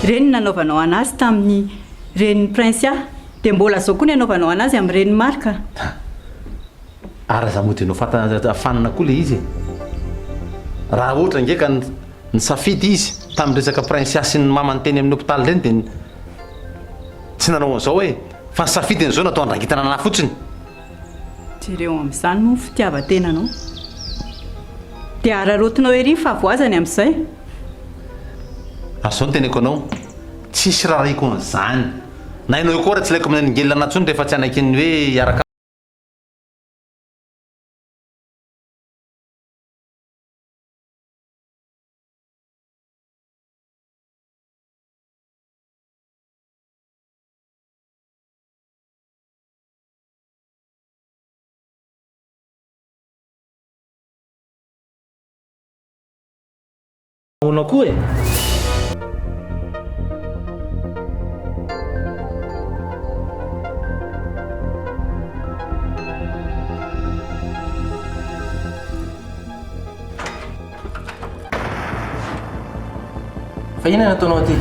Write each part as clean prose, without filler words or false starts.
Ireny no nanaovanao an'azy tamin'ny renin'i Princia, dia mbola izao koa ny anaovanao an'azy amin'ny renin'i Marc. Ary aza mody anao fantana fanina koa le izy e! Raha ohatra ange ka nisafidy izy tamin'ny resaka Princia sy ny mamany teny amin'ny hopitaly ireny dia tsy nanao an'izao e! Fa ny safidiny izao natao handrangitana anah fotsiny. Jereo amin'izany moa ny fitiavan-tenanao. Dia araraotinao ery ny fahavoazany amin'izay. Ary izao no teneko anao, tsisy rarahiko an'izany. Na ianao io koa ary tsy ilaiko amin'ny angelina anah intsony rehefa tsy hanaiky ny hoe hiaraka. Ahoana koa e? Fa inona no ataonao aty?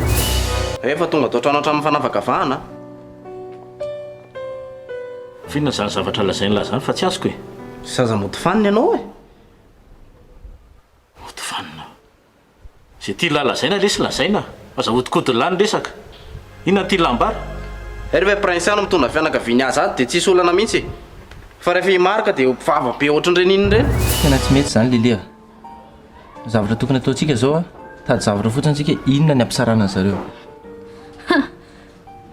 Efa tonga tao an-trano hatramin'ny fanavakavahana a! Fa inona izany zavatra lazain'lah izany fa tsy azoko e? Zaza mody fanina ianao e! Mody fanina. Izay tian'lah lazaina lesy lazaina, aza ahodikodin'lah ny resaka. Inona no tian'lah ambara? Rehefa i Princia no mitondra fianakaviany azy ato dia tsisy olana mihitsy e! Fa rehefa i Marc dia vava be ohatran'ireny inona ireny. Tena tsy mety izany Lily a! Ny zavatra tokony ataontsika izao a, mitady zavatra fotsiny tsika inona ny hampisarahana an'zareo. Ha!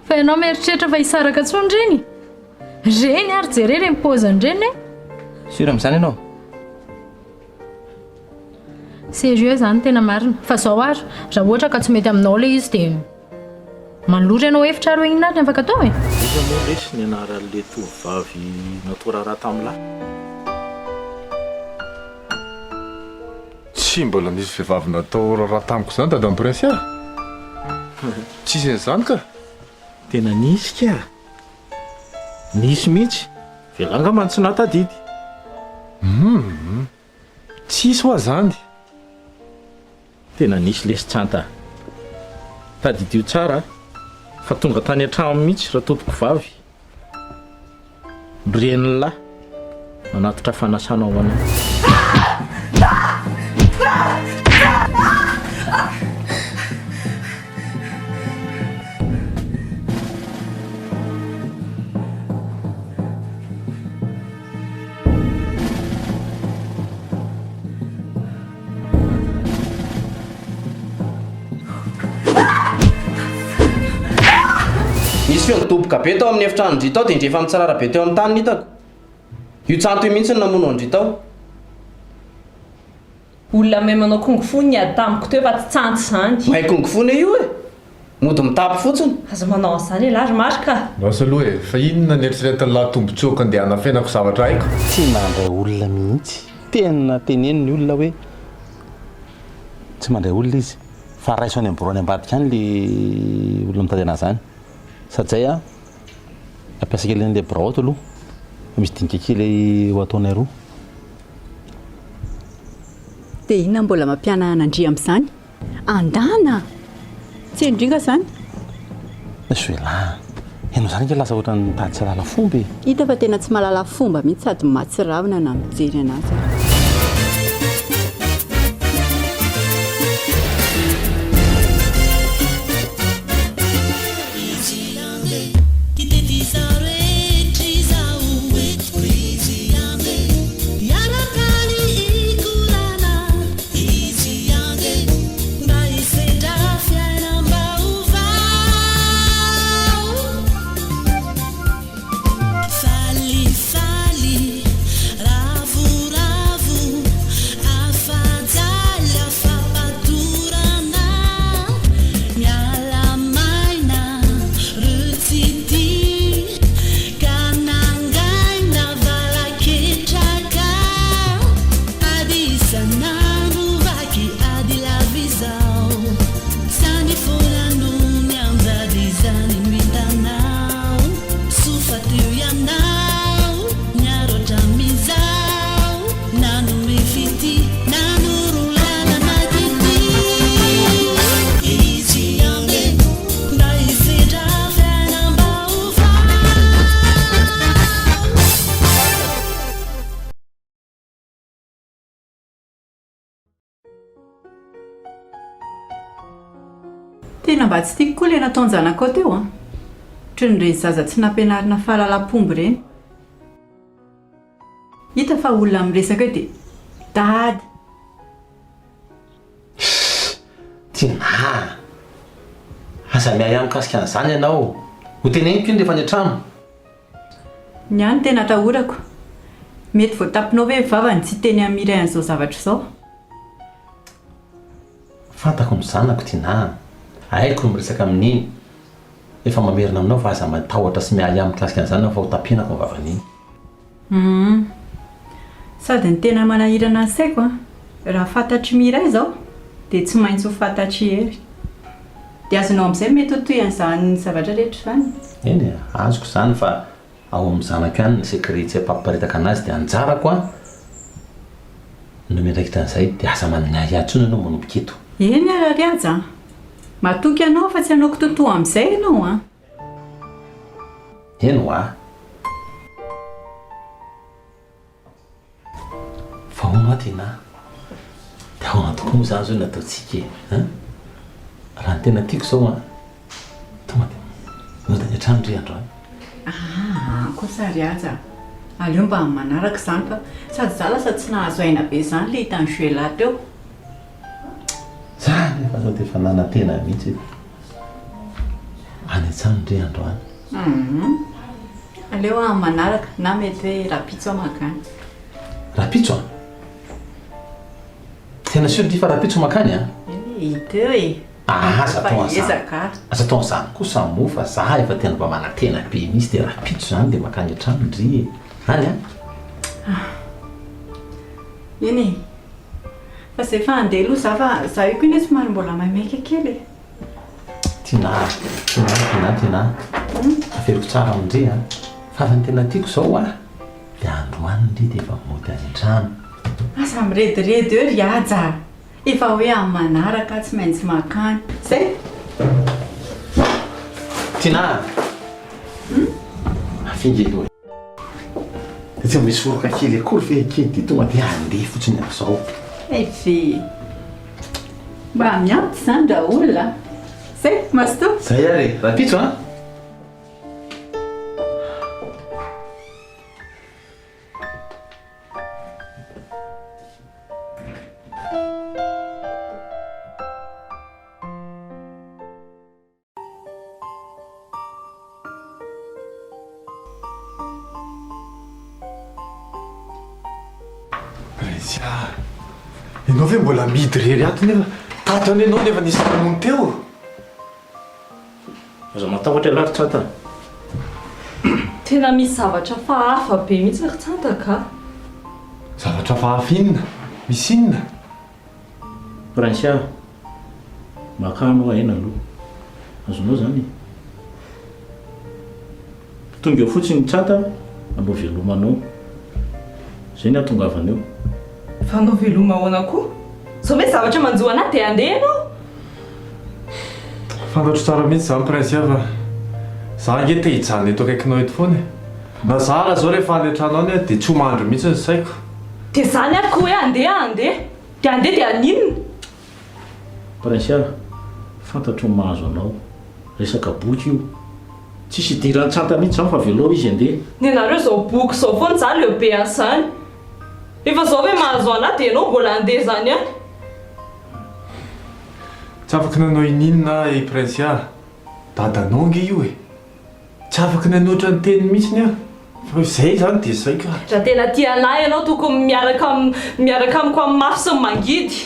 Fa ianao mieritreritra fa hisaraka intsony reny? Reny ary jereo ireny paoziny ireny e! Sûr amin'izany ianao? Sérieux zany tena marina. Fa zao ary, raha ohatra ka tsy mety aminao ilay izy dia manolora ianao hevitra ary hoe inona ary ny afaka atao e? Iza moa lesy ny anaran'le tovovavy natao raharaha tamin'lah? Tsy mbola nisy vehivavy natao raharaha tamiko izany dadan'i Princia a! Tsisy an'izany ka! Tena nisy ka! Nisy mihitsy! Vela angamba no tsy nahatadidy. Humm! Tsisy hoa zany! Tena nisy lesy Tsanta a! Tadidio tsara fa tonga tany an-trano mihitsy ratompokovavy. Renin'lah nanatitra fanasana ho anao. Nisy feo nidoboka be tao amin'ny efitranon-dry tao dia indray efa mitsirara be teo amin'ny tany ny hitako. Io tsanto io mihitsy no namono an-dry tao. Olona mahay manao kung fu niady tamiko teo fa tsy tsanto izany. Mahay kung fu ne io e! Mody mitapy fotsiny. Aza manao an'izany ialahy ry Marc a! Lasa aloha e! Fa inona ny eritreretin'lah tombotsoako andeha hanafenako zavatra haiko? Tsy mandray olona mihitsy. Tena teneno ny olona hoe tsy mandray olona izy fa raiso any amin'ny birao any ambadika any le olona mitady anazy any. Sady zay an, ampiasa kely an'ilay birao ato aloha fa misy dinika kely ho ataonay roa. Dia inona mbola mampihanahana an-dry amin'izany? Andana! Tsy henodringa izany? Zoelah, ianao izany ange lasa ohatran'ny mitady tsy hahalala fomba e! Hita fa tena tsy mahalala fomba mihitsy sady mahatsiravina na mijery anazy aza. Tena mba tsy tiako koa ilay nataon-janakao teo an! Ohatran'ireny zaza tsy nampianarina fahalalam-pomba ireny. Hita fa olona miresaka eo dia dada. Shh! Tinah a! Aza miahiahy mikasika an'izany ianao. Ho teneniko iny rehefa any an-trano. Ny ahy no tena atahorako. Mety voatapinao ve ny vavany tsy hiteny amin'i Mireille an'izao zavatra izao? Fantako ny zanako Tinah a! Haiko ny miresaka amin'iny. Efa mamerina aminao fa aza matahotra sy miahiahy mikasika an'izany aho fa ho tapenako ny vavan'iny. Humm. Sady ny tena manahirana ny saiko an, raha fantatr'i Mireille izao dia tsy maintsy ho fantatr'i Hery. Dia azonao amin'izay mety ho tohin'izany zavatra rehetra izany. Eny e, azoko izany fa ao amin'ny zanako ihany ny secret tsy hampapiparitaka an'azy dia anjarako an no miandraikitra an'izay dia aza maninahiahy intsony ianao manomboka eto. Eny ary Arihaja an! Matoky anao fa tsy hanao kitoatoa amin'izay ianao an! Eny hoa! Fa hono hoa Tinah, dia ahoana tokoa moa izany izao ny ataontsika e? Hein? Raha ny tena tiako izao an, tonga dia mody any an-trano ry androany. Aa kosa ry Haja a! Aleo mba amin'ny manaraka izany fa sady za lasa tsy nahazo aina be izany le hitan'i Sheila teo. Za anefa zao dia efa nanantena mihitsy e! Any an-trano ndry androany. Humm. Aleo amin'ny manaraka na mety hoe rahampitso aho mankany. Rahampitso an? Tena sûr ndry fa rahampitso mankany an? Eny e, hita eo e. Ah, aza atao an'izany. Ezaka ary. Aza atao an'izany kosa moa fa za efa tena mba manantena be mihitsy dia rahampitso izany dia mankany an-trano ndry e. Any an? Ah. Eny e. Fa zay fa handeha aloha za fa za io koa anie somary mbola maimaika kely e. Tinah, tinah, tinah, tinah. Averiko tsara amin-dry an. Fa raha ny tena tiako izao an, dia androany ndry dia efa mody any an-trano. Aza mirediredy eo ry Haja a! Efa hoe amin'ny manaraka aho tsy maintsy mankany. Zay! Tinah a! Afinga aloha e. Dia tsy mba misy soroka kely akory ve akia dia tonga dia handeha fotsiny amin'izao. Hay ve! Mba miampy izany raolona a! Zay, mazotoa! Zay ary e! Rahampitso an! Prince ah! Ianao ve mbola mihidy irery ato nefa tato anie ianao nefa nisy namono teo? Aza matahotra ialahy ry Tsanta. Tena misy zavatra hafahafa be mihitsy ry Tsanta ka. Zavatra hafahafa inona? Misy inona? Prince ah! Makà anao aina aloha. Azonao izany e. Tonga eo fotsiny ny tsata, hanao veloma anao. Izay ny hahatongavana eo. Fa hanao veloma ahoana koa? Sao misy zavatra manjo anah dia handeha ianao? Fantatro tsara mihitsy izany Prince ah fa za ange te hijanona eto akaikinao eto foana e. Na za ara zao rehefa any an-trano any dia tsy ho mandry mihitsy ny saiko. Dia izany ary ko hoe handeha handeha. Dia handeha dia haninona? Prince a, fantatro ny mahazo anao. Resaka boky io. Tsisy idiran'i Tsanta mihitsy izany fa avelao izy handeha. Ny anareo izao boky izao foana za leo be an'izany. Efa izao ve mahazo anah dia ianao mbola handeha izany ihany. Tsy afaka nanao ininona aho i Prince a. Dadanao ange io e. Tsy afaka nanoatra ny teniny mihitsiny aho fa izay izany dia izay ka. Raha tena tia anah ianao tokony miaraka miaraka amiko amin'ny mafy sy ny mangidy.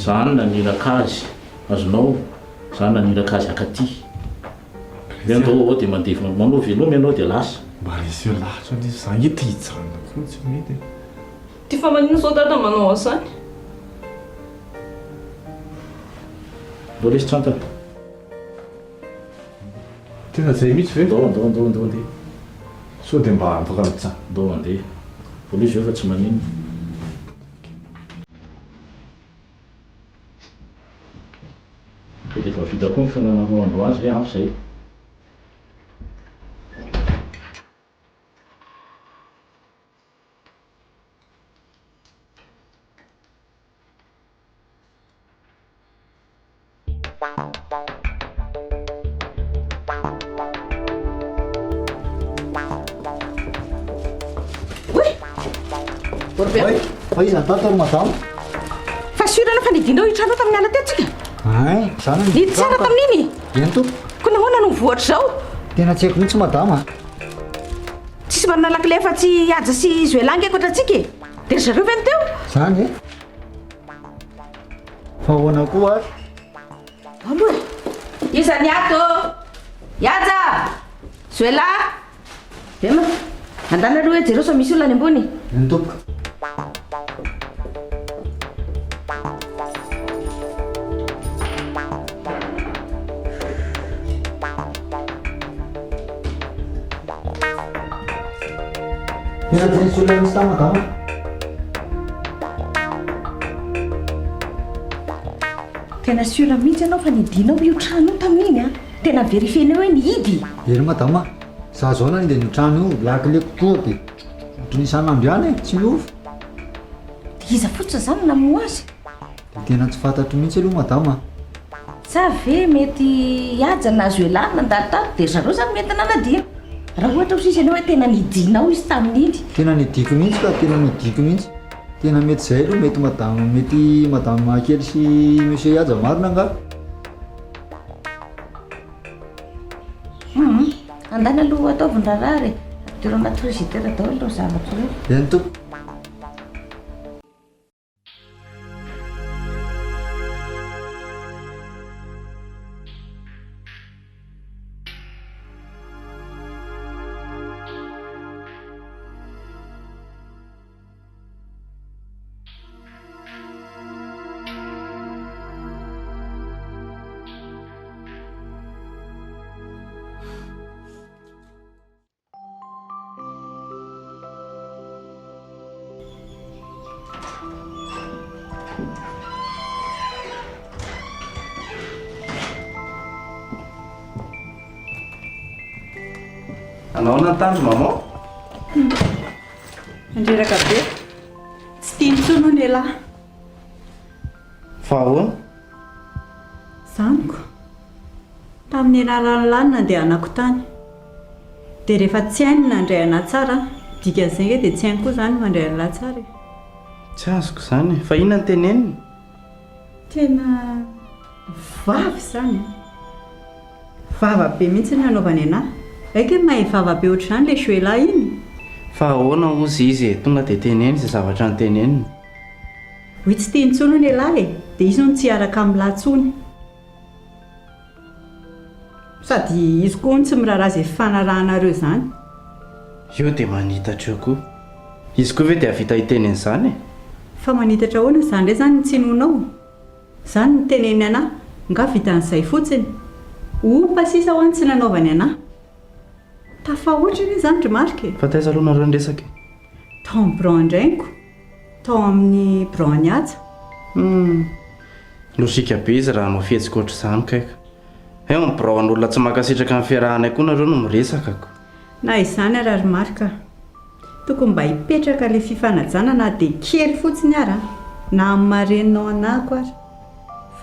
Za no naniraka azy, azonao? Za no naniraka azy hakaty. Hoe andao ao dia mandeha manao veloma ianao dia lasa. Mba reseo lahatra anie za ange te hijanona koa tsy mety e. Ty fa maninona zao dada manao an'izany? Ndao lesy Tsanta. Tena zay mihitsy ve? Ndao andao andao andao andeha. Sao dia mba afaka mijanona. Ndao andeha. Voaloha izy eo fa tsy maninona. Dia efa vita koa ny fihinananareo androany zay ampy zay. Oay, fa iza ny tato ry madama? Fa sûr anao fa nidinao io trano io tamin'ny alina teo tsika? Hein, za no Nidy tsara tamin'iny? Eny tompoko. Koa nahoana no mivoatra izao? Tena tsy haiko mihitsy madama a. Tsisy manana lakile afa-tsy i Haja sy i Zoela ange ankoatra antsika e! Dia ry zareo ve no teo? Zany e? Fa ahoana koa ary? Aloha e! Iza ny ato? I Haja! Zoela! Bema, andana aloha hoe jereo sao misy olona any ambony. Eny tompoko. Tena tsy nisy olona mihitsy tao madama. Tena sûr mihitsy ianao fa nidinao io trano io tamin'iny an? Tena verifier-nao hoe nihidy? Eny madama, za zao nandeha an'io trano io, lakileko koa dia ohatran'ny isan'andro ihany e, tsy miova. Dia iza fotsiny izany no namoha azy? Dia tena tsy fantatro mihitsy aloha madama a. Sa ve mety hihaja na Zoela nandalo tato dia ry zareo izany mety nanadino. Raha ohatra hoy sisa ianao hoe tena nidinao izy tamin'iny. Tena nidiko mihitsy ka, tena nidiko mihitsy. Tena mety izay aloha, mety madame, mety madame kely sy monsieur Hihaja marina angaha. Hum, andana aloha ataovy ny raharaha re. Ampidiro anaty frigidaire daholo ireo zavatra ireo. Eny tompoko. Anahoana ny tandro maman? Mandreraka be. Tsy tiany intsony hono ialahy. Fa ahoana? Zaniko. Tamin'ny alalan'lah no nandehanako tany. Dia rehefa tsy hainy ny nandray anah tsara, dikan'izay ange dia tsy hainy koa izany ny mandray an'lah tsara e. Tsy azoko izany e. Fa inona no teneniny? Tena vava izany an. Vava be mihitsy ny nanaovany anah. Haiko hoe mahay vava be ohatr'izany ilay Joela iny. Fa ahoana hozy izy e? Tonga dia teneno izay zavatra noteneniny. Hoy tsy tiany intsony hono ialahy e! Dia izy hono tsy hiaraka amin'lah intsony. Sady izy koa hono tsy miraharaha izay fifanarahanareo izany. Io dia manitatra eo koa. Izy koa ve dia hahavita hiteny an'izany e? Fa manitatra ahoana izany indray izany no tsy inoanao? Izany no teneniny anah, nga vitan'izay fotsiny? Opa sisa hoa no tsy nanaovany anah. Tafahoatra anie izany ry Marc e! Fa taiza aloha nareo niresaka e? Tao amin'ny birao an-drainiko, tao amin'ny birao an'i Haja. Humm. Logique be izy raha hanao fihetsika ohatr'izany kay ka. Hay ao amin'ny birao an'olona tsy mankasitraka ny fiarahanay koa nareo no miresaka ko. Na izany ara ry Marc a! Tokony mba hipetraka ilay fifanajana na dia kely fotsiny ara, na amin'ny maha reninao anahako ara.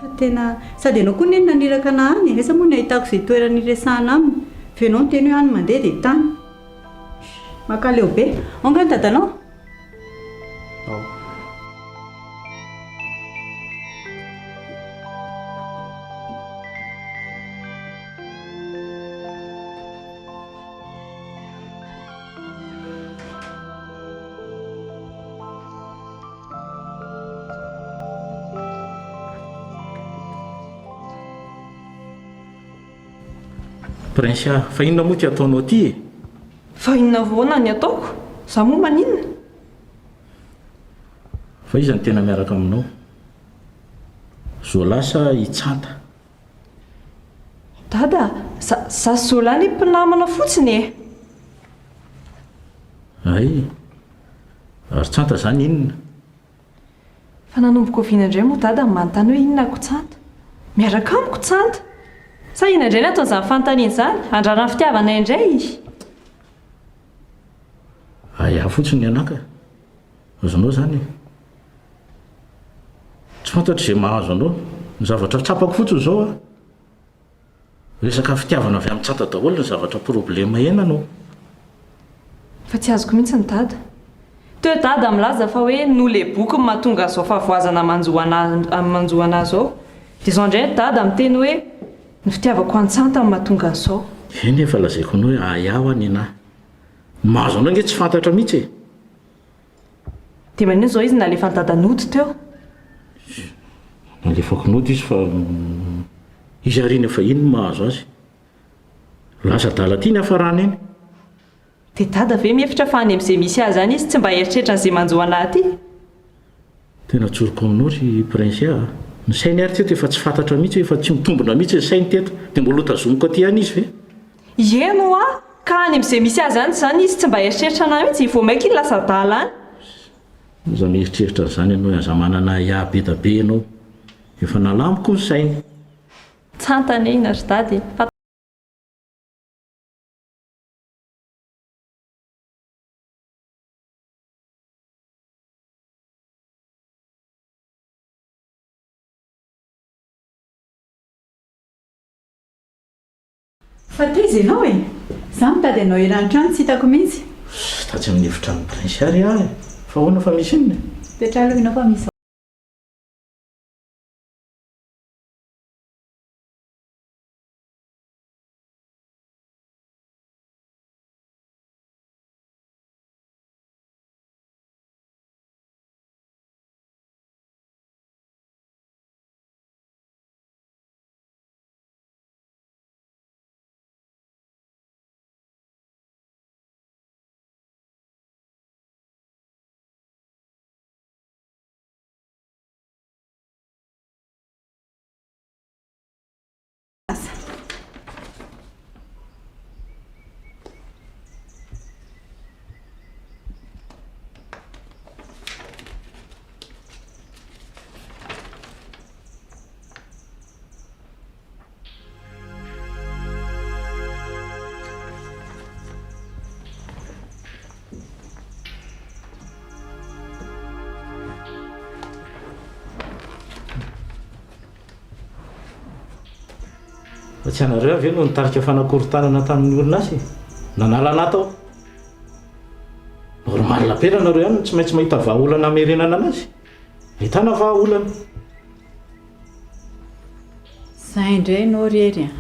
Fa tena, sady ianao koa neny naniraka anah any e, aiza moa ny ahitako izay toerana hiresahana aminy, fa ianao niteny hoe any mandeha dia tany. Mankaleo be. Ao angaha ny dadanao? Ao. Prince ah, fa inona moa ity ataonao ity e? Fa inona foana ny ataoko? Za moa maninona? Fa iza no tena miaraka aminao? Zola sa i Tsanta? Dada, za, za sy Zola anie mpinamana fotsiny e! Hay, ary Tsanta zany inona? Fa nanomboka oviana indray moa dada no manontany hoe inona ko Tsanta? Miaraka amiko Tsanta! Sa inona indray ny anton'izany fanontaniana izany? Handrara ny fitiavanay indray? Ahiahy fotsiny ny anaka. Azonao izany e. Tsy fantatro izay mahazo anao. Ny zavatra tsapako fotsiny izao an, resaka fitiavana avy amin'ny Tsanta daholo ny zavatra problème iainanao. Fa tsy azoko mihitsy ny dada. Teo dada milaza fa hoe noho le boky no mahatonga an'izao fahavoazana manjo anah manjo anah zao. Dia izao indray dada miteny hoe ny fitiavako an'i Tsanta no mahatonga an'izao. Eny efa lazaiko anao hoe ahiahy hoa nenah. Ny mahazo anao ange tsy fantatra mihitsy e. Dia maninona izao izy nalefan'i dada nody teo? Nalefako nody izy fa izy ary iny efa iny no mahazo azy. Lasa adala aty ny hafarana iny. Dia dada ve mihevitra fa any amin'izay misy azy any izy tsy mba hieritreritra an'izay manjo anah aty? Tena tsoriko aminao ry Prince a! Ny sainy ary teto efa tsy fantatra mihitsy hoe efa tsy mitombina mihitsy ny sainy teto, dia mbola hotazomiko aty ihany izy ve? Ieny hoa! Ka any amin'izay misy azy any izany izy tsy mba hieritreritra anah mihitsy, vao mainka iny lasa adala any. Aza mieritreritra an'izany ianao e, aza manana ahiahy be da be ianao, efa nalamiko ny sainy. Tsanta anie iny ry dada e! Fa. Fa taiza ianao e? Za mitady anao eran'ny trano tsy hitako mihitsy. Tatsy amin'ny efitranon'i Prince ary aho e! Fa ahoana fa misy inona e? Mipetraha aloha ianao fa misy Asa. Fa tsy ianareo ve no nitarika fanakorontanana tamin'ny orinasa e? Nanala anà tao. Normal be raha nareo ihany no tsy maintsy mahita vahaolana hamerenana anazy. Ahitana vahaolana. Zay indray ianao ry Hery a!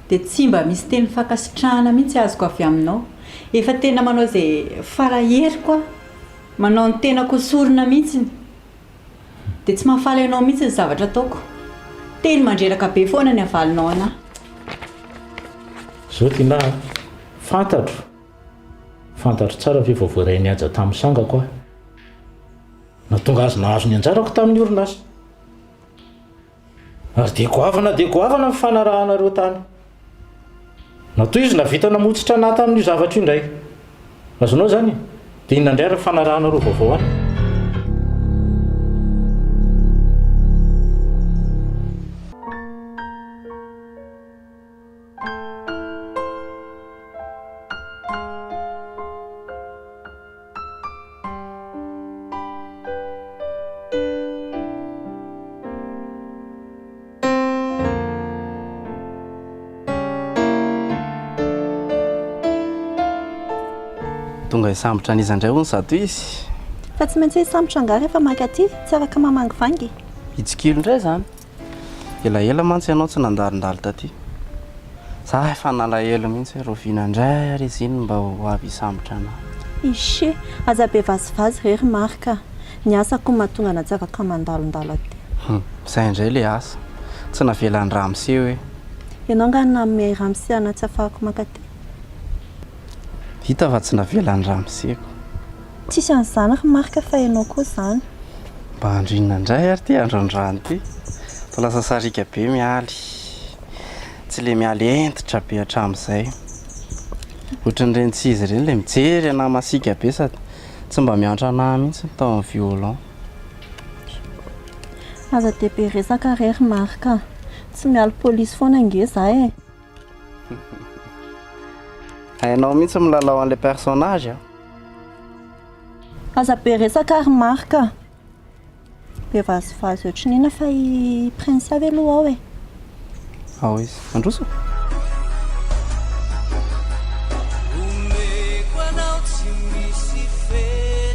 Dia tsy mba misy teny fankasitrahana mihitsy azoko avy aminao. Efa tena manao izay fara heriko aho. Manao ny tenako ho sorona mihitsiny. Dia tsy mahafaly anao mihitsy ny zavatra ataoko. Teny mandreraka be foana ny avalinao anah. Zao Tinah a! Fantatro, fantatro tsara fa efa voarain'i Haja tamin'ny sangako aho. Nahatonga azy nahazo ny anjarako tamin'ny orinasa. Ary dia goavana dia goavana ny fanarahanareo tany. Natoa izy nahavita namotsitra anah tamin'io zavatra io indray. Azonao izany e? Dia inona indray ary ny fanarahanareo vaovao any? Tonga hisambotra an'iza indray hono zato izy? Fa tsy maintsy hoe hisambotra angaha rehefa maka aty? Tsy afaka mamangivangy? Hitsikilo indray izany. Elaela mantsy ianao tsy nandalondalo taty. Za efa nalahelo mihitsy hoe rahoviana indray ary izy iny mba ho avy hisambotra anah. Ishe, aza be vazivazy re ry Marc a! Ny asako no mahatonga anah tsy afaka mandalondalo aty. Hum, izay indray ilay asa. Tsy navelan'i Ramose hoe. Ianao angaha no nanome Ramose anah tsy afahako mankaty? Hita fa tsy navelan'i Ramose ko. Tsisy an'izany ry Marc fa ianao koa izany. Mba andro inona indray ary ity andro androany ity? Toa lasa sariaka be Mialy. Tsy le Mialy hentitra be hatramin'izay. Ohatran'ireny tsy izy ireny le mijery anah masiaka be sady tsy mba miantra anah mihitsy ny tao amin'ny violon. Aza dia be resaka re ry Marc a! Tsy mialy polisy foana ange za e! Hainao mihitsy milalao an'ilay personnage a! Aza be resaka ry Marc a! Be vazivazy ohatry ny inona fa i Prince avy aloha ao e! Ao izy. Mandroso? Omeko anao tsy misy fetra.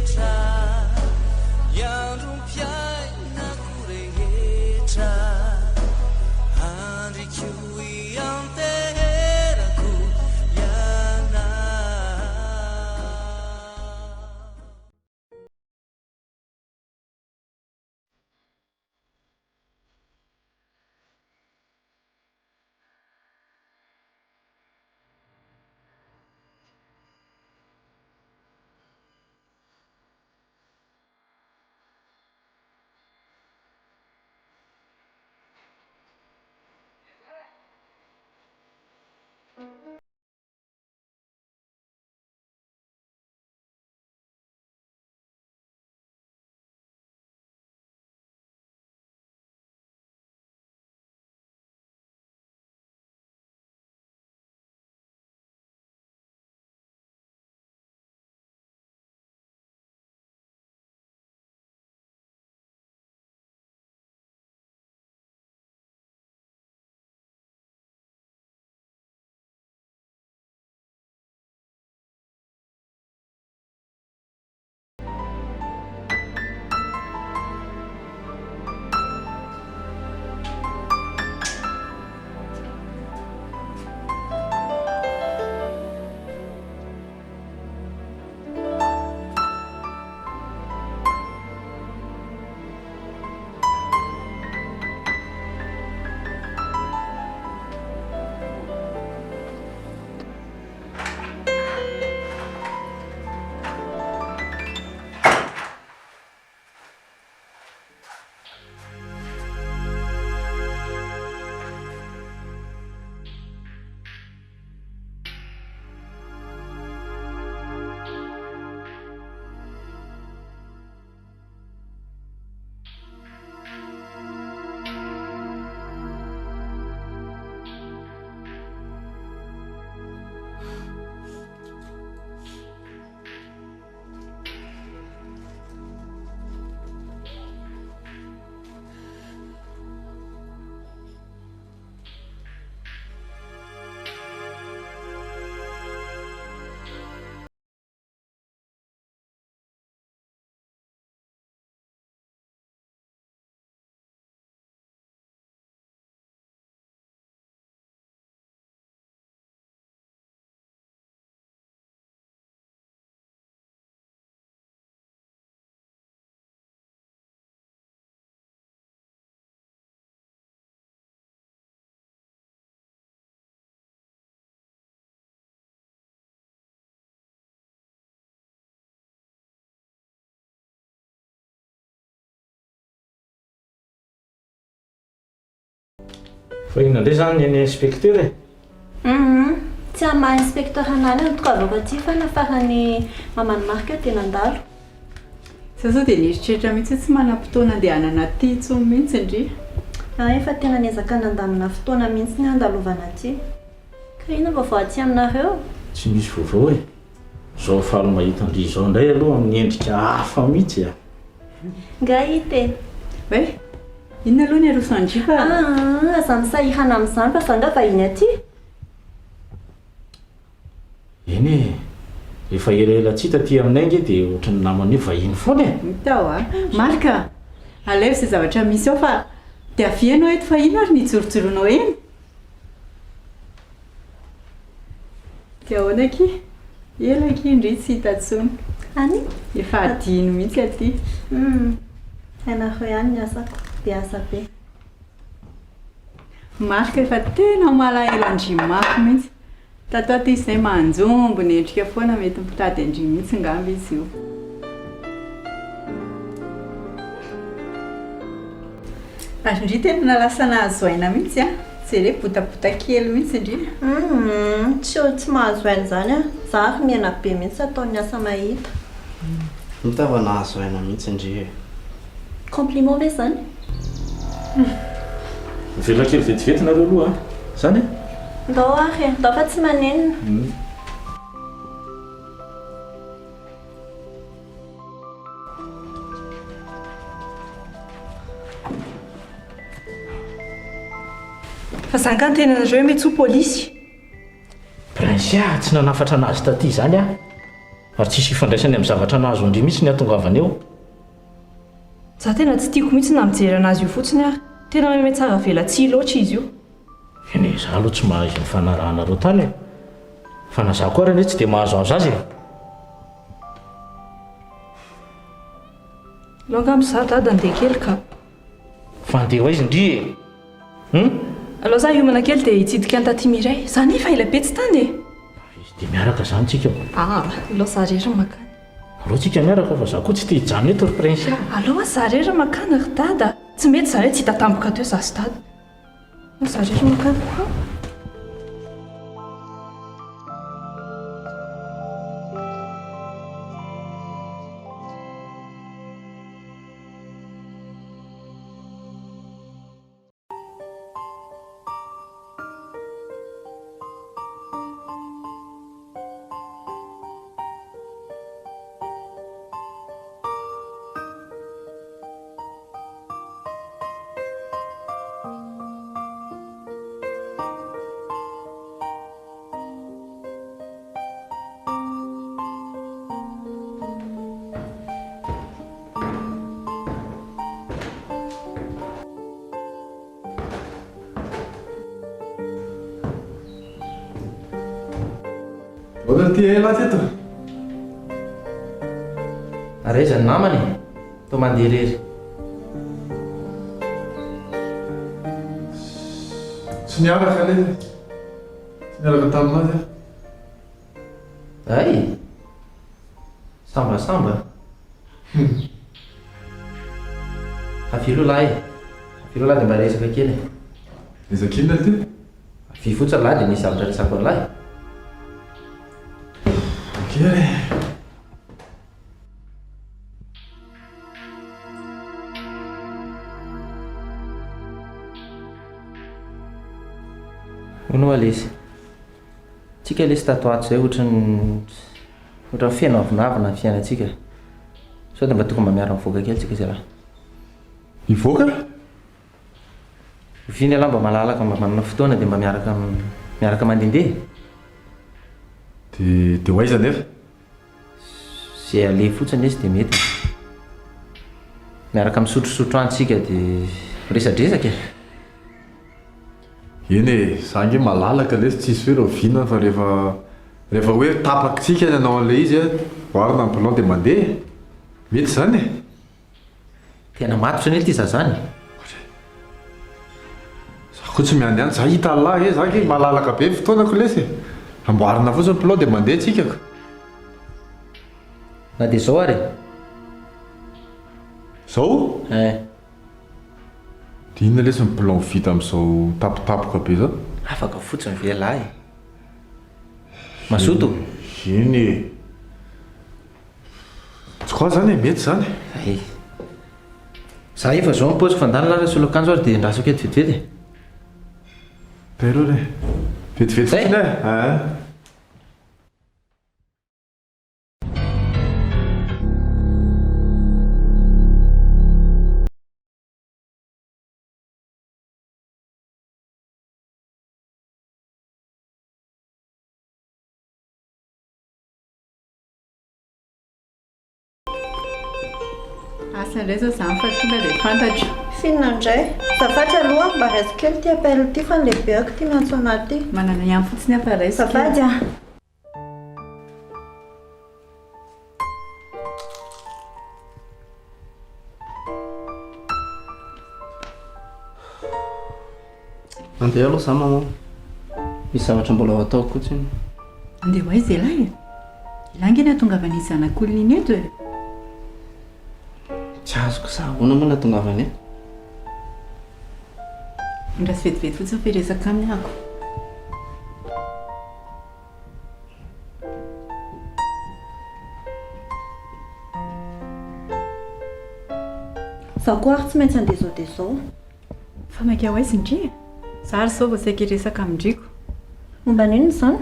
Fa inona indray izany ny an'i inspecteur e? Humm, tsy amin'ny maha inspecteur anah no nitongavako aty fa nafaran'i maman'i Marc dia nandalo. Za zao dia nieritreritra mihitsy hoe tsy manam-potoana andehanana aty intsony mihitsy ndry. Ah, efa tena niezaka nandamina fotoana mihitsy ny handalovana aty. Ka inona vaovao aty aminareo? Tsy misy vaovao e. Zao faly mahita an-dry izao indray aloha amin'ny endrika hafa mihitsy a! Nga hita e! Hoe? Inona aloha ny aroso an-dry fa. Aa, aza misahirana amin'izany fa za nga vahiny aty? Eny e! Rehefa elaela tsy hita aty aminay ange dia ohatran'ny namany hoe vahiny foana e! Hita hoa. Marc a! Alaivo izay zavatra misy ao fa dia avia ianao eto fa ino ary ny ijorojoronao eny? Dia ahoana akia? Ela akia ndry tsy hita intsony. Any? Efa adino mihitsy aty. Humm. Hainareo ihany ny asako. Be asa be. Marc efa tena malahelo an-dry mafy mihitsy. Tato ato izy izay manjombona endrika foana mety mitady an-dry mihitsy ngamba izy io. Ary ndry tena lasa nahazo aina mihitsy an! Jereo botabota kely mihitsy ndry. Humm tsy eo tsy mahazo aina izany an! Za ary mihena be mihitsy ataon'ny asa mahita. Hita fa nahazo aina mihitsy ndry e! Compliment ve izany? Miverina kely vetivety nareo aloha an! Zany e? Ndao ary e! Ndao fa tsy manenina. Fa za nga niteny anareo hoe mety ho polisy. Prince ah, tsy nanafatra anazy taty izany aho. Ary tsisy ifandraisany amin'ny zavatra nahazo an-dry mihitsy ny hahatongavany eo. Za tena tsy tiako mihitsy na mijery anazy io fotsiny ary. Tena mahay mihatsara velatsihy loatra izy io. Eny e, za aloha tsy mahay izay nifanarahanareo tany e. Fa na za koa ary anie tsy dia mahazoazo azy e. Aleo angamba za dada andeha kely ka. Fa andeha ho aiza ndry e? Hum? Aleo za hiomana kely dia hitsidika an'i taty Mireille. Za nefa ela be tsy tany e! Dia miaraka zany tsika ko. Aa, aleo za rery makany. Aleo tsika miaraka fa za koa tsy te hijanona eto ry Prince a! Aleo za rery makany ry dada. Tsy mety zany hoe tsy hita tampoka teo za sy dada. Aleo za rery makany. Ahoana ity ela teto? Ary aiza ny namana e? Toa mandeha irery. Tsy niaraka anie. Tsy niaraka tamin'azy aho. Hay! Sambasamba. Avia aloha lahy e. Avia aloha lahy dia mba resaka kely e. Resaka inona ity? Avia fotsiny lahy dia misy zavatra resako an'lahy. Ok ary e. Hono hoa lesy. Tsika lesy tato ato zay ohatran'ny ohatran'ny feno avonavona ny fiainantsika. Sao dia mba tokony mba miara mivoaka kely tsika zalahy. Hivoaka? Oviana ialahy mba malalaka mba manana fotoana dia mba miaraka miaraka mandehandeha? Dia dia ho aiza anefa? Zay aleha fotsiny lesy dia mety e. Miaraka misotrosotro any tsika dia miresadresaka e. Eny e, za ange malalaka lesy tsisy hoe rahoviana fa rehefa rehefa hoe tapakitsika ny hanao an'ilay izy a, voarina ny plan dia mandeha e! Mety izany e! Tena matotra anie ity zaza zany e! Za koa tsy miandry any, za hita an'lah e, za ange malalaka be ny fotoanako lesy e! Amboarina fotsiny ny plan dia mandeha tsika ka! Na dia zao ary e! Zao? Eh. Dia inona lesy ny plan vita amin'izao tampotampoka be izao? Afaka fotsiny ve ialahy e? Mazoto? Eny e! Tsy quoi zany e, mety zany. Hay. Za efa zao ny paoziko fa ndana lah solo akanjo ary dia endrasako eto vetivety e. Tairo re. Vetivety fotsiny e. Eeh. Asa indray zao zany fa tonga dia fantatro. F'inona indray? Azafady aloha, mba raiso kely ity appel ity fa ny lehibeako ity miantso anah ity. Manana ihany fotsiny aho fa raiso kely. Azafady ah. Andeha aloha za maman. Misy zavatra mbola ho ataoko koa tsinona. Andeha ho aiza ialahy e? Ialahy ange nahatongavan'iny zanak'olona iny eto e! Tsy azoko za ahoana moa nahatongavany eto? Andraso vetivety fotsiny fa hiresaka aminy ako. Za koa ary tsy maintsy handeha zao dia zao. Fa maika ho aiza ndry e? Za ary zao vao saika hiresaka amin-driko. Momba ny inona izany?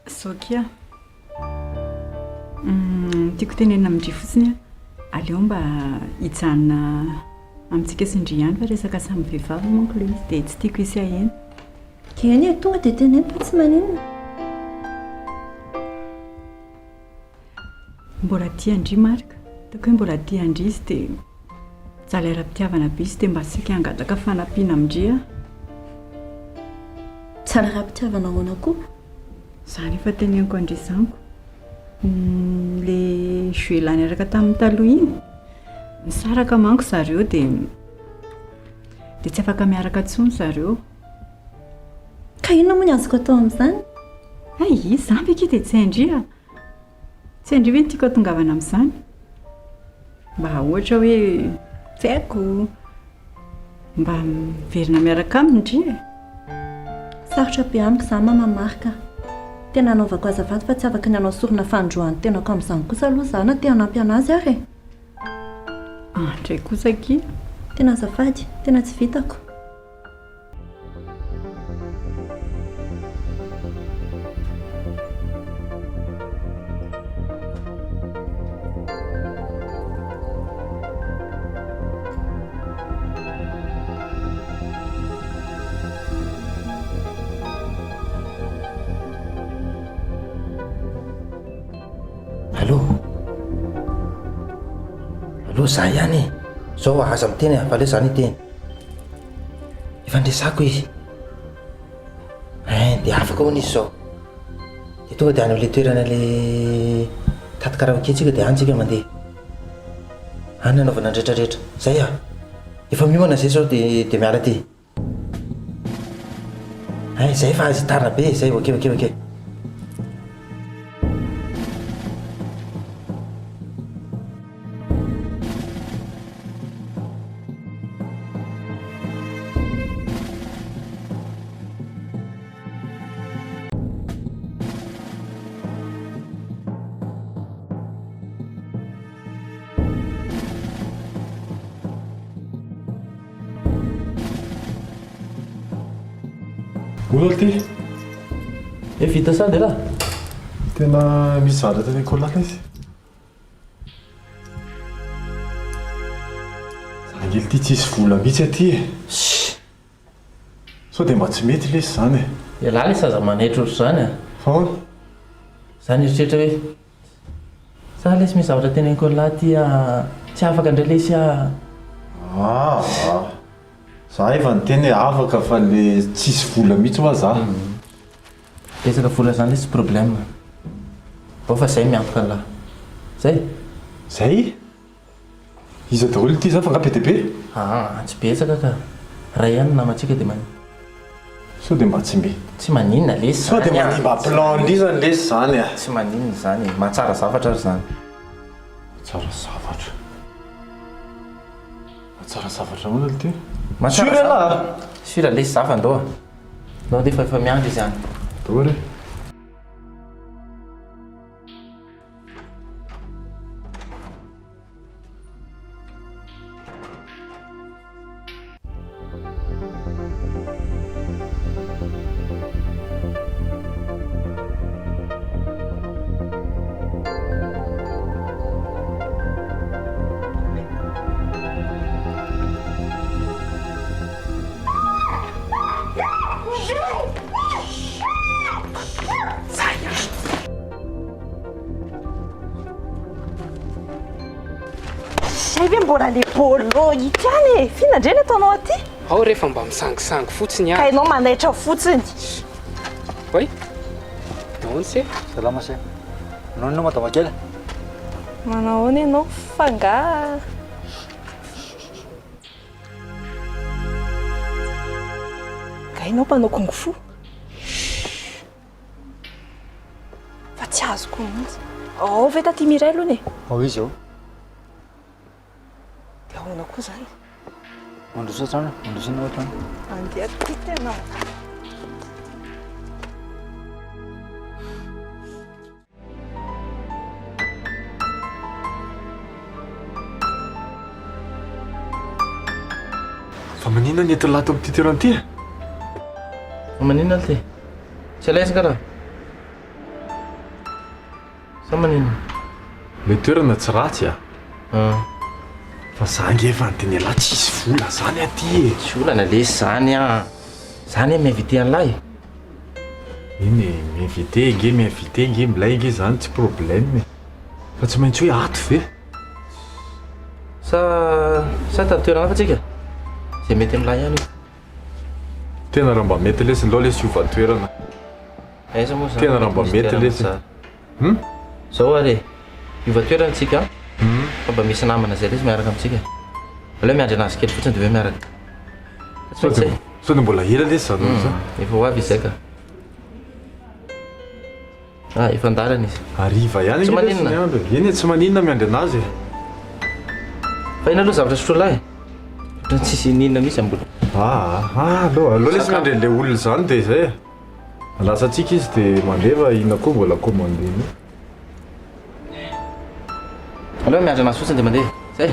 Zao kia. Tiako tenenina amin-dry fotsiny hoe aleo mba hijanona amintsika sy ndry ihany fa resaka samy vehivavy manko ilay izy dia tsy tiako hisy haheno. Eny e, tonga dia teneno fa tsy maninona. Mbola tia an-dry Marc, hitako hoe mbola tia an-dry izy dia mijaly ara-pitiavana be izy dia mba saika hangataka fanampiana amin-dry aho. Mijaly ara-pitiavana ahoana koa? Izany efa teneniko an-dry izany ko. Ilay Juela niaraka taminy taloha iny, nisaraka manko zareo dia dia tsy afaka miaraka intsony zareo. Ka inona moa ny azoko atao amin'izany? Hay, izany ve akia dia tsy hain-dry a! Tsy hain-dry ve ny tiako hatongavana amin'izany? Mba ohatra hoe tsy haiko, mba miverina miaraka aminy ndry e! Sarotra be amiko izany Mama Marc a! Tena anaovako azafady fa tsy afaka ny hanao sorona fanindroany tenako amin'izany kosa aloha izaho na te hanampy an'azy ary e! Andray kosa akia! Tena azafady, tena tsy vitako. Allô? Allô, za ihany e! Zao aza miteny a, fa aleo za no hiteny. Efa niresako izy. Hein, dia afaka hono izy izao. Dia tonga dia any amin'ilay toerana ilay taty karaoke tsika dia any tsika mandeha. Any anaovana ny retraretra. Zay ah. Efa miomana zay izao dia dia miala aty. Hein, zay fa aza tara be, zay ok ok ok. Mora ity. Eh vita sady lah. Tena misy zavatra teneniko lahy izy. Zangely ity tsisy vola mihitsy aty e. Shh. Sao dia mba tsy mety lesy izany e. Ialahy lesy aza manaitra ohatr'izany a. Fa ahoana? Za nieritreritra hoe za lesy misy zavatra teneniko an'lah aty a, tsy afaka indray lesy a. Aa. Za efa niteny hoe afaka fa le tsisy vola mihitsy hoa za. Resaka vola zany lesy tsy problème. Bao fa zay miantoka an'lah. Zay? Zay? Iza daholo ity zany fa nga be dia be? Aa, tsy betsaka ka. Ray ihany ny namantsika dia manin. Sao dia mba tsy mbe. Tsy maninona lesy Sao dia zany a. manimba plan lizany lesy zany a. Tsy maninona izany e. Mahatsara zavatra ary zany. Mahatsara zavatra. Mahatsara zavatra ahoana ity? Mahatsara Sûr ialahy zavatra. a! Sûr lesy za fa ndao a. Ndao andeha fa efa miandry izy any. Ndao re. Zay ve mbola le bolo ity any e? F'inona indray no ataonao aty? Ao rehefa mba misangisangy fotsiny Ka aho. ianao manaitra fotsiny. Oay! Nahoana se? Salama se. Manao inona madama kely? Manao ahoana ianao fa angaha. Angaha ianao mpanao kung fu? Fa tsy azoko mihitsy. Ao ve taty Mireille hono e? Ao izy ao. Dia ahoana koa izany? Mandroso hatrany, mandroso ianao hatrany. Andeha aty tena. Fa maninona ny eto lato amin'ity toerana ity e? Fa maninona ity? Tsy à l'aise nga raha? Sa maninona? Ilay toerana tsy ratsy a! Fa za ange efa niteny an'lah tsisy vola zany aty e! Tsy olana lesy zany an! Za anie mi-inviter an'lah e! Eny e, mi-inviter ange, mi-inviter ange, milay ange zany tsy problème e! Fa tsy maintsy hoe ato ve? Sa sa hitady toerana hafa tsika? Zay mety amin'lah ihany io. Tena raha mba mety lesy, ndao lesy hiova toerana. Aiza moa zany Tena raha mba mety lesy. Hum? Zao ary e, hiova toerana tsika an, fa mba misy namana zay lesy miaraka amintsika. Aleo miandry anazy kely fotsiny de hoe miaraka. Sao de sao de mbola ela lesy zany olo zany. Efa ho avy izy zay ka. Ah, efa an-dalana izy. Hariva ihany Tsy ange lesy maninona. ny andro e. Eny e, tsy maninona miandry anazy e. Fa inona aloha zavatra sotroin'lahy e? Ohatran'ny tsisy ininona mihitsy ambony. Ah, ah, aleo, aleo lesy miandry an'ilay olona izany de zay e. Andrasantsika izy dia mandeha fa inona koa mbola commandena eo. Aleo miandry anazy fotsiny dia mandeha. Zay.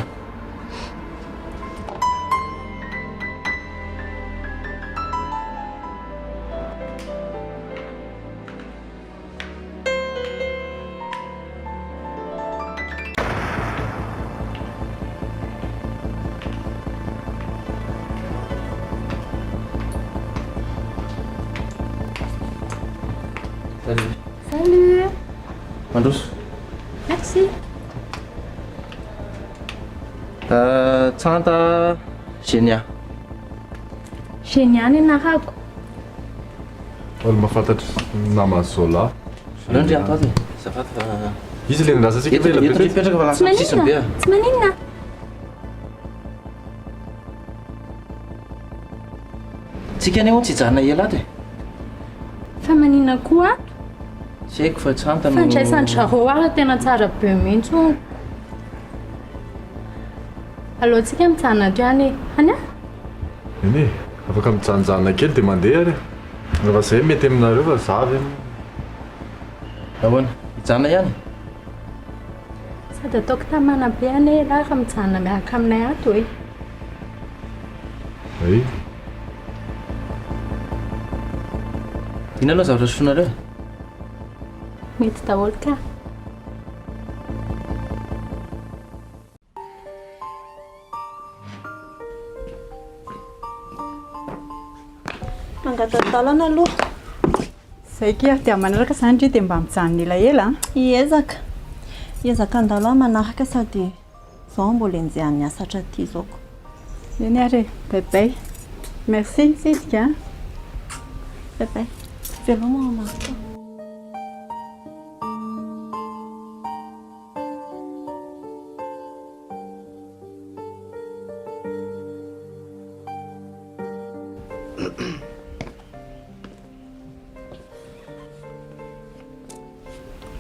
Salut. Salut. Mandroso. Merci. Euh, Tsanta Genia. Genia ny anarako. Olo mahafantatra naman'i Zola. Aleo ndry ato ato e. Azafady fa. Izy ilay nandrasantsika Eto ela be eto teto. mipetraka fa Tsy lasa sisiny be maninona. ah. Tsy maninona. Tsika anie hono tsy hijanona ela ato e. Fa maninona koa ato? Tsy haiko fa Tsanta no. Fandraisan-dry zareo ary tena tsara be mihitsy hono. Aleo tsika mijanona ato ihany e. Any an? Eny e, afaka mijanonjanona kely dia mandeha ary e. Raha izay mety aminareo fa za ve moa. Ahoana? Hijanona ihany? Sady ataoko tamana be anie ialahy raha mijanona miaraka aminay ato e. Ay. Inona aloha zavatra sotroinareo e? Mety daholo ka. Mangata-dalana aloha. Zay kia, dia manaraka izany ndry dia mba mijanona elaela an. Hiezaka. Hiezaka handalo aho manaraka sady izao mbola enjehan'ny asa hatraty izao ko. Eny ary e, bye bye. Merci nitsidika an. Bye bye. Veloma Marco.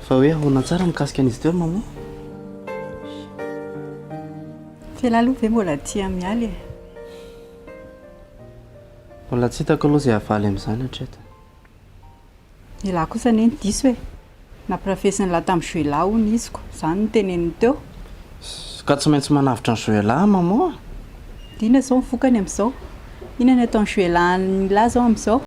Fa hoe ahoana tsara mikasika an'izy teo ry maman? F'elah aloha ve mbola tia Mialy e? Mbola tsy hitako aloha izay havaly amin'izany hatreto. Elah kosa anie no diso e! Nampirafesin'lah tamin'i Joelah hono izy ko, izany no teneniny teo. Ka tsy maintsy manavotra an'i Joelah aho maman a! Inona izao ny vokany amin'izao? Inona ny ataon'i Joelah an'lah izao amin'izao?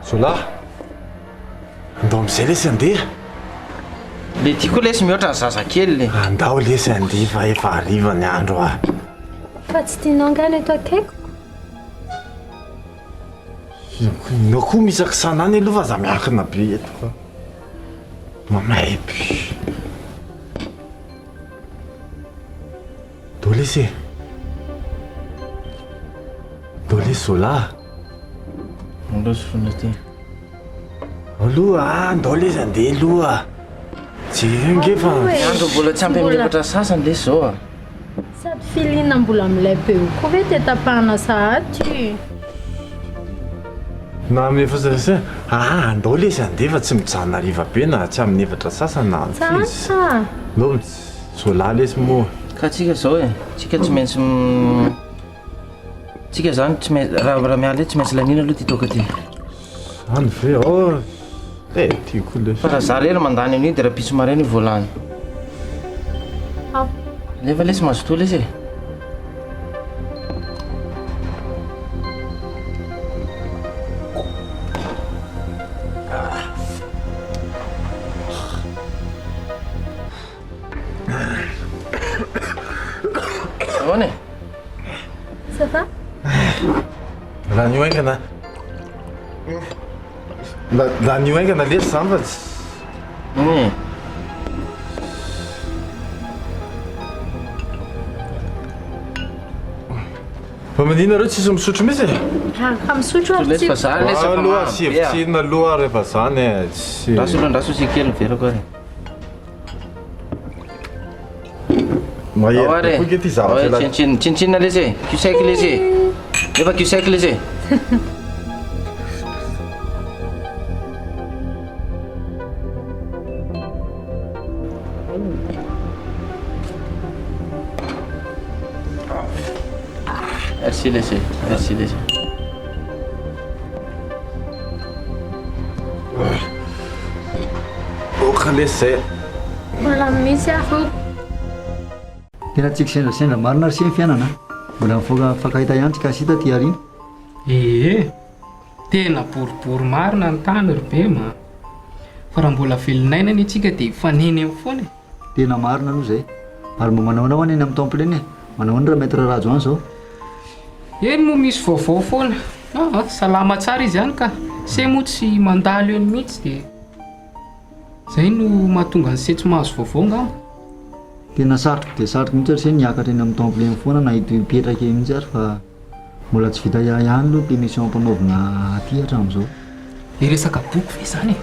Zola, andao amin'izay lesy andeha. Le ty koa lesy mihoatra ny zazakely le. Andao lesy andeha fa efa hariva ny andro ah. Fa tsy tianao angaha ny eto akaikiko? Ianao koa misakisana any aloha fa aza miankina be eto fa mamay be. Ndao lesy e. Ndao lesy Zola. Ndao sofina ty. Aloha ah, ndao lesy andeha aloha. Jereo nge fa. Ny andro mbola tsy ampy amin'ny efatra sasany lesy zao ah. Sady feeling mbola milay be eo koa ve dia tapahana sahady? Na amin'ny efatra sasany, aa andao lesy andeha fa tsy mijanona hariva be na tsy amin'ny efatra sasany na amin'ny firy. Tsara. Ndao Zola lesy moa. Ka tsika zao e, tsika tsy maintsy tsika zany tsy maintsy raha raha miala eto tsy maintsy laniana aloha ty toaka ty. Zany ve oh eh tiako lesy. Fa raha za rery mandany an'io dia rahampitso maraina io vao lany. Alefa lesy mazotoa lesy e. Ahoana e? Ça va? Lany io haingana. Lany io haingana lesy zany fa tsy. Inona e? Fa maninona nareo tsisy misotro mihitsy e? Fa misotro ary tsika. Fa za lesy efa Aloha sy hevitsinona aloha rehefa zany e. Tsy. Ndraso aloha ndraso isika kely ny verako ary. Mahery be koa nge ty zavatra ela. Tsintsinona tsintsinona lesy e. Cul sec lesy e. Nefa cul sec lesy e. Merci lesy e. Merci lesy. Ok lesy zay. Mbola misy aho. Tena tsy kisendrasendra marina ry se ny fiainana a! Mbola mifoka mifankahita ihany tsika sy taty aoriana. Ee, tena boribory marina ny tany ry Bema a! Fa raha mbola velon'aina anie tsika dia hifanena eo foana e! Tena marina aloha izay. Ary mba manao ahoana ho'a ny eny amin'ny temple eny e? Manao ahoana ra-maître Rajo any izao? Eny moa misy vaovao foana. Aa, salama tsara izy any ka. Se moa tsy mandalo eny mihitsy dia izay no mahatonga an'i Se tsy mahazo vaovao angamba. Tena sarotra dia sarotra mihitsy ry se ny hiakatra eny amin'ny temple eny foana na hitohy hipetraka eny mihitsy ary fa mbola tsy vita ihany aloha ity mission ampanaovina aty hatramin'izao. Le resaka boky ve izany e?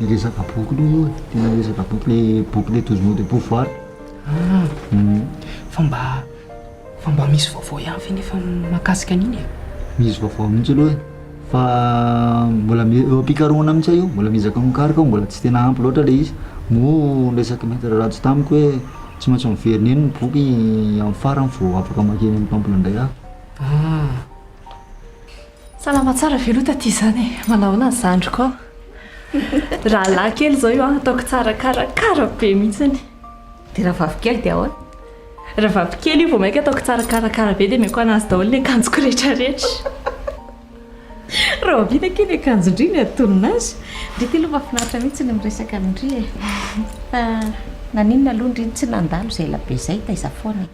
Le resaka boky aloha io e, tena resaka boky le boky le 12 mots de pouvoir. Ah, fa mba fa mba misy vaovao ihany ve nefa mahakasika an'iny e? Misy vaovao mihitsy aloha e, fa mbola eo am-pikarohana mihitsy aho io, mbola miezaka mikaroka aho, mbola tsy tena ampy loatra le izy, moa niresaka maître Rajo tamiko hoe tsy maintsy miverina eny ny boky amin'ny farany vao afaka mankeny amin'ny temple indray aho. Ah. Salama tsara ve aloha taty izany e? Manahoana ny zandriko ao? Rahalahy kely izao io an, ataoko tsara karakara be mihitsiny. Dia rahavavy kely dia ahoana? Rahavavy kely io vao mainka ataoko tsara karakara be dia omeko anazy daholo ny akanjoko rehetra rehetra. Rahoviana akia ny akanjon-dry no hatonina azy? Ndry ity aloha mahafinaritra mihitsy ny miresaka amin-dry e! Fa naninona aloha ndry no tsy nandalo izay ela be izay? Taiza foana e?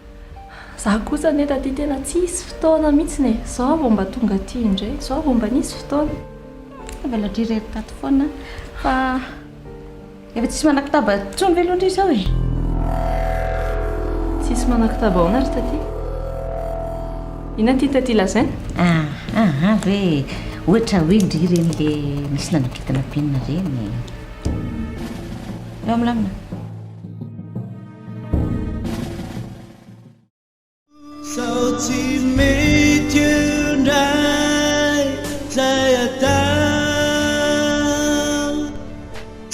Za kosa anie taty tena tsisy fotoana mihitsiny e! Zao vao mba tonga aty indray, zao vao mba nisy fotoana. Avela ndry irery tato foana fa efa tsisy manakotaba intsony ve aloha ndry izao e? Tsisy manakotaba ahoana ry taty? Inona ity taty lazaina? Ah ah ve ohatra hoe ndry ireny le nisy nanakintana penina ireny. Aleo milamina. Sao tsy mety eo ndray zay atao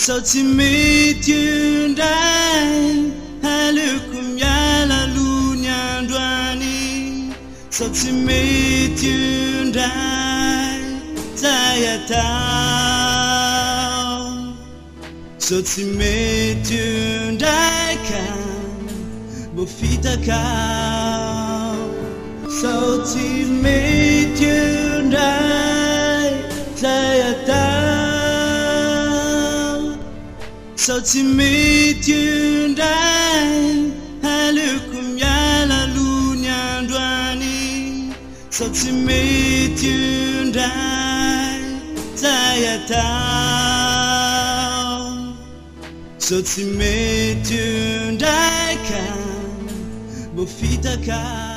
Sao tsy mety eo ndray aleoko miala aloha ny androany Sao tsy mety eo ndray zay atao Sao tsy mety eo ndray ka mbo fitaka Sao tsy mety eo ndray zay atao Sao tsy mety eo ndray aleoko miala aloha ny androany Sao tsy mety io ndray zay atao Sao tsy mety io ndray ka mbo fitaka.